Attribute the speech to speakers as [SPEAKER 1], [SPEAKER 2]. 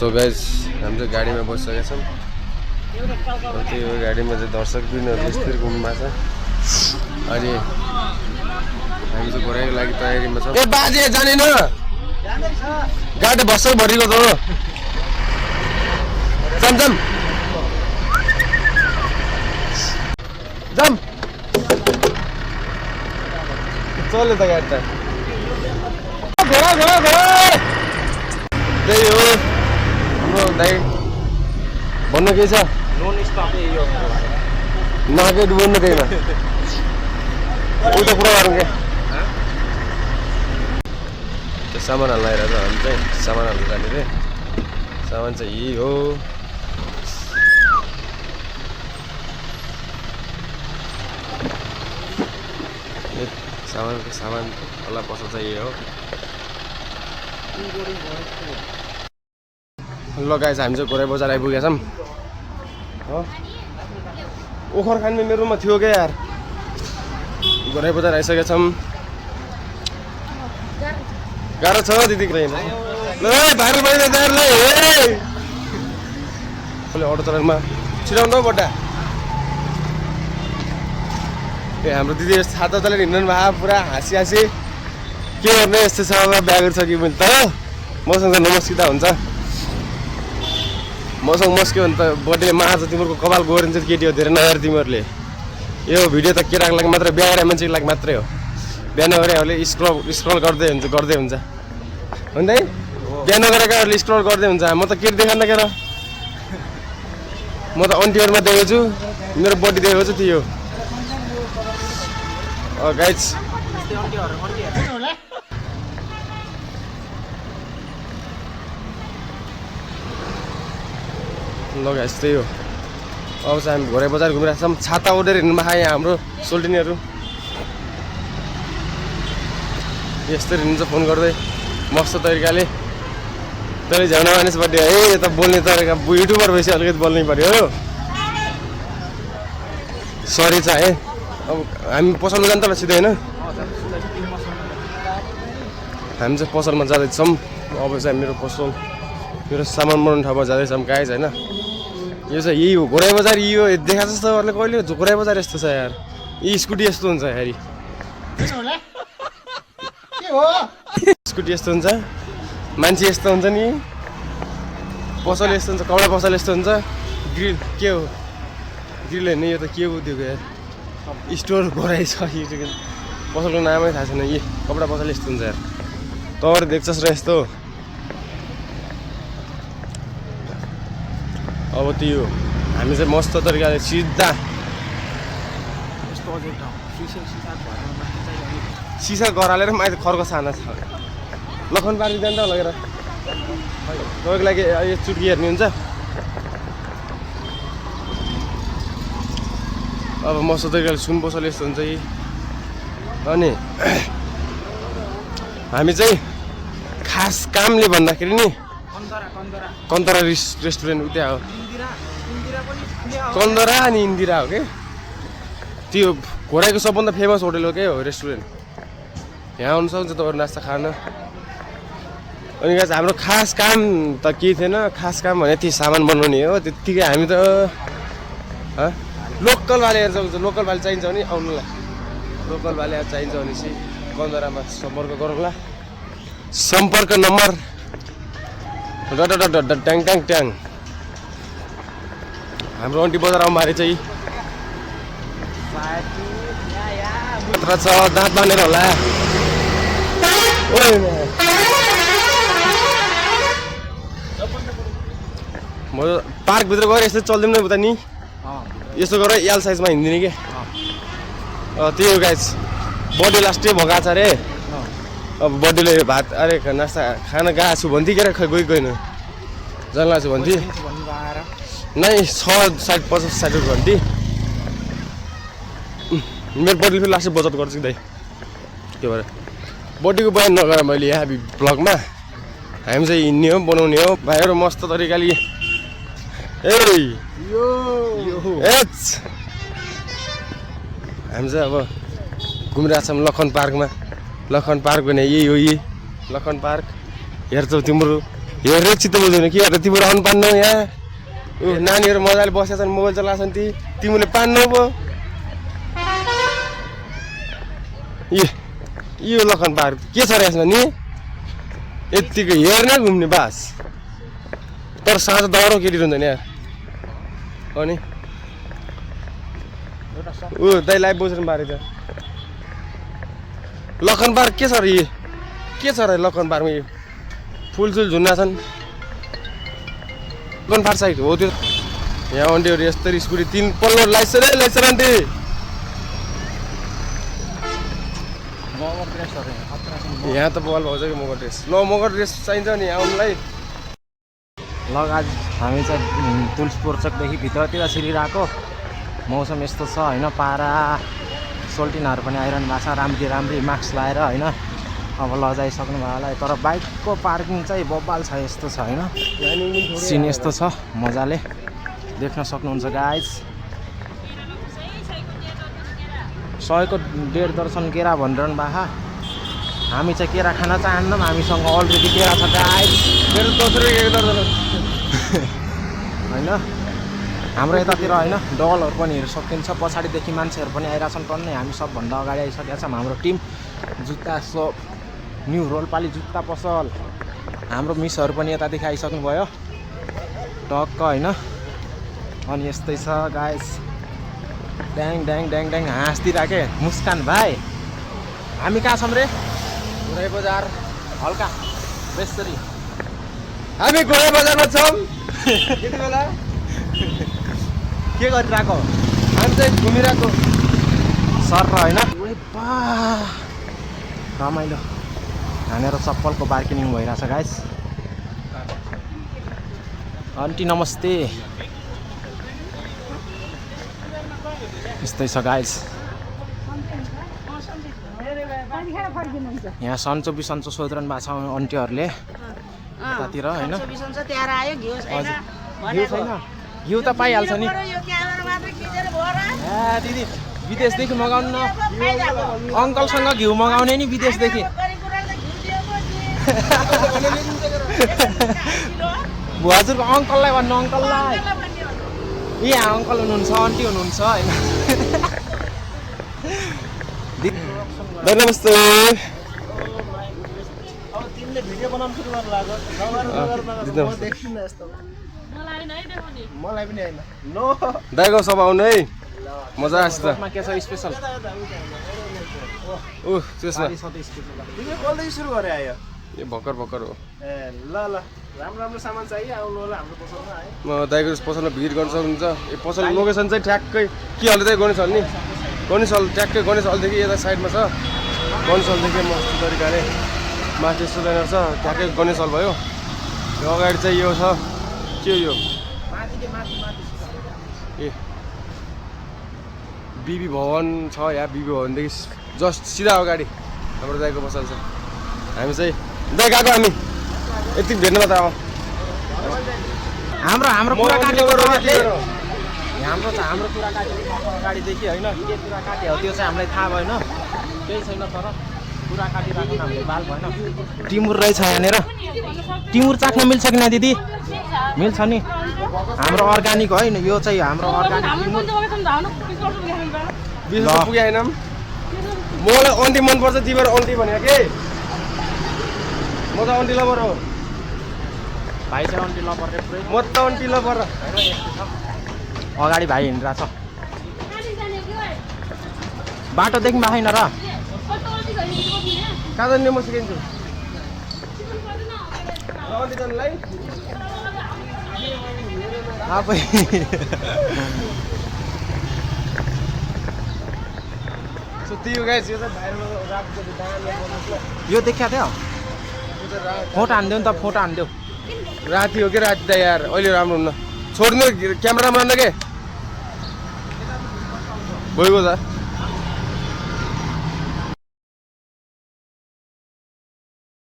[SPEAKER 1] So guys हामी चाहिँ गाडीमा बसिसकेका छौँ। त्यो गाडीमा चाहिँ दर्शकबिनहरू स्थिर घुम्नुमा छ। अनि हामी चाहिँ घोराइको लागि तयारीमा छौँ। ए बाजे जाने न गाडी बस्छ भरिको त हो। जाम जाम जाम चल्यो त गाडी त। घोडा घोडा घोडा त्यही हो हाम्रो दाइ भन्नु के छ नन स्टप यो नके डुब्नु त्यहीमा उता कुरा गरौँ के त्यो सामान हाल्न आइरहेको छ। हामी चाहिँ सामान हाल्नु जाने रे। सामान चाहिँ यही हो। सामान अल्लाह पसल चाहिँ यही हो। ल गाइस हामी चाहिँ घोराइ बजार आइपुगेका छौँ हो। ओखरखानमा मेरोमा थियो क्या यार। घोराइ बजार आइसकेका छौँ। गाह्रो छ दिदी ल भाइरल भइदियो दाइहरूलाई कसले अटो चलाउनुमा छिराउनु हौ बड्डा। ए हाम्रो दिदी यस्तो छाता चलेर हिँड्नु भए पुरा हाँसी हाँसी के गर्ने यस्तो छ ब्यागहरू छ कि मैले त मसँग नमस्किता हुन्छ। मसँग मस्क्यो भने त बर्थडेले मार्छ तिमीहरूको कपाल गोरिन्छ केटी हो धेरै नहेर तिमीहरूले। यो भिडियो त केटाको लागि मात्रै बिहा गरेर मान्छेको लागि मात्रै हो। बिहा नगरेहरूले स्क्रल गर्दै हुन्छ है। बिहा नगरेकाहरूले स्क्रल गर्दै हुन्छ। म त केटी देखान्न के र म त अन्टीहरूमा देखेको छु। मेरो बडी देखेको छु त्यो गाइज ल गाइज त्यही हो। अब चाहिँ हामी घोराइ बजार घुमिरहेको छौँ। छाता ओढेर हिँड्नु भए यहाँ हाम्रो सोल्टिनीहरू यस्तरी हिँड्छ फोन गर्दै मस्त तरिकाले। तैँले झ्याउन मानिस बर्थडे है यता बोल्ने तरिका युट्युबर भएपछि अलिकति बोल्नै पर्यो हो। सरी छ है। अब हामी पसलमा जान्छ होला सिधै होइन। हामी चाहिँ पसलमा जाँदैछौँ। अब चाहिँ मेरो पसल मेरो सामान बनाउने ठाउँमा जाँदैछौँ गाइज होइन। यो चाहिँ यही हो घोराइ बजार। यो देखा जस्तो अरूले कहिले घोराइ बजार यस्तो छ यार। यी स्कुटी यस्तो हुन्छ हेरी स्कुटी यस्तो हुन्छ मान्छे यस्तो हुन्छ नि। पसल यस्तो हुन्छ कपडा पसल यस्तो हुन्छ। ग्रिल के हो ग्रिल होइन यो त के हो त्यो यार स्टोर घोराइ छ। यो पसलको नामै थाहा छैन। यी कपडा पसल यस्तो हुन्छ यार। तँहरू देख्छस् र यस्तो। अब त्यो हामी चाहिँ मस्त तरिकाले सिधा सिसा गरालेर माथि खर्को साना छ। लखन पार्क जान्छ लगेर तपाईँको लागि यो चुट्की हेर्ने हुन्छ। अब मस्त तरिकाले सुन पसल यस्तो हुन्छ कि। अनि हामी चाहिँ खास कामले भन्दाखेरि नि कन्तरा रेस्टुरेन्ट उता हो। कन्दरा अनि इन्दिरा हो क्या। त्यो घोराइको सबभन्दा फेमस होटल हो क्या हो रेस्टुरेन्ट। यहाँ आउनु सक्छ तपाईँहरू नास्ता खान। अनि गाइस हाम्रो खास काम त केही थिएन। खास काम भने त्यो सामान बनाउने हो त्यत्तिकै। हामी त लोकल भालेहरू जान्छ। लोकल भाले चाहिन्छ भने आउनुलाई लोकल भाले चाहिन्छ भने चाहिँ कन्दरामा सम्पर्क गरौँला। सम्पर्क नम्बर ट्याङ ट्याङ ट्याङ। हाम्रो अन्टी बजार आउनुभयो चाहिँ मात्र छ दाँत बाँधेर होला। म पार्कभित्र गएर यस्तो चल्दिउँ न उता नि यस्तो गरेर एल साइजमा हिँड्दिने के। त्यही हो गाइस बडी लास्टै भगा छ अरे। अब बडीले भात अरे नास्ता खाना गएको छु भन्थ्यो के खै गइन जान लाग्छु भन्थ्यो नै 60-50-60 भन्थ्यो। मेरो बडीले फेरि लास्टै बचत गर्छु कि दाइ। त्यो भएर बडीको बयान नगर मैले यहाँ भ्लगमा। हामी चाहिँ हिँड्ने हो बनाउने हो भाइहरू मस्त तरिकाले। हामी चाहिँ अब घुमिरहेको छौँ लखन पार्कमा। लखन पार्क भने यही हो। यही लखन पार्क हेर्छौ तिम्रो हेरेर चित्त बुझ्दैन के हेरेर तिम्रो आउनु पान्नु यहाँ नानीहरू मजाले बसेका छन् मोबाइल चलाएको छन् तिमीले पान्नु पो यो लखन पार्क के छ र यसमा नि यत्तिको हेर्ने घुम्ने बास तर साँझ दौरो केटिरहँदैन यार अनि दाइ लाइभ बोज्नु पारे त लखन पार्क के छ र यो के छ र लखन पार्कमा यो फुलसुल झुन्ना छन् लखन पार्क साइड हो त्यो यहाँ अन्टीहरू यस्तरी स्कुटी 3 पल्लो लाइस आन्टी यहाँ त बल भाउँछ कि मगर ड्रेस ल मगर ड्रेस चाहिन्छ नि आउनुलाई
[SPEAKER 2] ल आज हामी चाहिँ तुलसीपुर चोकदेखि भित्रतिर छिरिरहेको मौसम यस्तो छ होइन पारा सोल्टिनहरू पनि आइरहनु भएको छ राम्री मास्क लाएर होइन अब लजाइसक्नु भयो होला तर बाइकको पार्किङ चाहिँ बब्बाल छ यस्तो छ होइन सिन यस्तो छ मजाले देख्न सक्नुहुन्छ गाइज 100को 1.5 दर्जन केरा भनिरहनु भएको हामी चाहिँ केरा खान चाहन्नौँ हामीसँग अलरेडी केरा छ गाइज होइन हाम्रो यतातिर होइन डलहरू पनि हेर्न सकिन्छ पछाडिदेखि मान्छेहरू पनि आइरहेछन् टन्नै हामी सबभन्दा अगाडि आइसकेका छौँ हाम्रो टिम जुत्ता सप न्यू रोल्पाली जुत्ता पसल हाम्रो मिसहरू पनि यतादेखि आइसक्नुभयो टक्क होइन अनि यस्तै छ गाइस ड्याङ ड्याङ ड्याङ ड्याङ हाँस्दिरहेके मुस्कान भाइ हामी कहाँ छौँ रे
[SPEAKER 1] घुराइ बजार
[SPEAKER 2] हल्का बेसरी
[SPEAKER 1] हामी घुराइ बजारमा छौँ यति बेला
[SPEAKER 2] के गरिरहेको
[SPEAKER 1] हामी चाहिँ घुमिरहेको
[SPEAKER 2] सर र होइन रमाइलो हानेर चप्पलको बार्गेनिङ भइरहेछ गाइस आन्टी नमस्ते यस्तै छ गाइस यहाँ सन्चो बिसन्चो सोधिरहनु भएको छ आन्टीहरूले यतातिर होइन घिउ छैन घिउ त पाइहाल्छ नि दिदी विदेशदेखि मगाउनु न अङ्कलसँग घिउ मगाउने नि विदेशदेखि हजुरको अङ्कललाई भन्नु अङ्कललाई यहाँ अङ्कल हुनुहुन्छ आन्टी हुनुहुन्छ होइन
[SPEAKER 1] नमस्ते दाइको सब आउनु है मजा आएछ त
[SPEAKER 2] के छ स्पेसल
[SPEAKER 1] त्यसमा
[SPEAKER 3] सुरु गरे आयो
[SPEAKER 1] यो भर्खर हो
[SPEAKER 3] ए ल राम्रो सामान चाहियो आउनु होला हाम्रो पसलमा है
[SPEAKER 1] म दाइको पसलमा भिड गर्न सक्नुहुन्छ यो पसल लोकेसन चाहिँ ठ्याक्कै के हल्दै चाहिँ गणेश हल नि गणेश हल ट्याक्कै गणेश हलदेखि यता साइडमा छ गणेश हलदेखि मस्तो तरिकाले माथि यस्तो लाइन छ ठ्याक्कै गणेश हल भयो यो अगाडि चाहिँ यो छ के यो ए बिबी भवन छ यहाँ बिबी भवनदेखि जस्ट सिधा अगाडि हाम्रो दाइको पसल छ हामी चाहिँ दाइ गएको हामी यति भेट्नु त
[SPEAKER 2] हाम्रो कुरा काटेको हाम्रो कुरा काटेको अगाडिदेखि होइन के कुरा काट्यो हो त्यो चाहिँ हामीलाई थाहा भएन केही छैन तर कुरा काटिरहेको हामीले बाल भएन टिमुर रहेछ यहाँनिर टिमुर चाख्न मिल्छ कि न दिदी मिल्छ नि हाम्रो अर्ग्यानिक होइन यो चाहिँ हाम्रो अर्ग्यानिक
[SPEAKER 1] पुगेन मलाई अन्टी मनपर्छ तिमीहरू अन्टी भनेको के म त अन्टी लबर हो
[SPEAKER 2] भाइ चाहिँ अन्टी लबर रे पुरै
[SPEAKER 1] म त अन्टी लबर
[SPEAKER 2] अगाडि भाइ हिँडिरहेछ बाटो देख्नु छैन र
[SPEAKER 1] कहाँ जाने म सिकाइदिन्छु अन्टी जानुलाई
[SPEAKER 2] आफै
[SPEAKER 1] त्यही गाइस यो चाहिँ भाइरल रातको
[SPEAKER 2] यो देखिया थियो फोटो हानिदेऊ नि त फोटो हानिदेऊ
[SPEAKER 1] राति हो कि राति त यार अहिले राम्रो हुन्न छोड्नु क्यामेरा राम्रो के भइगयो त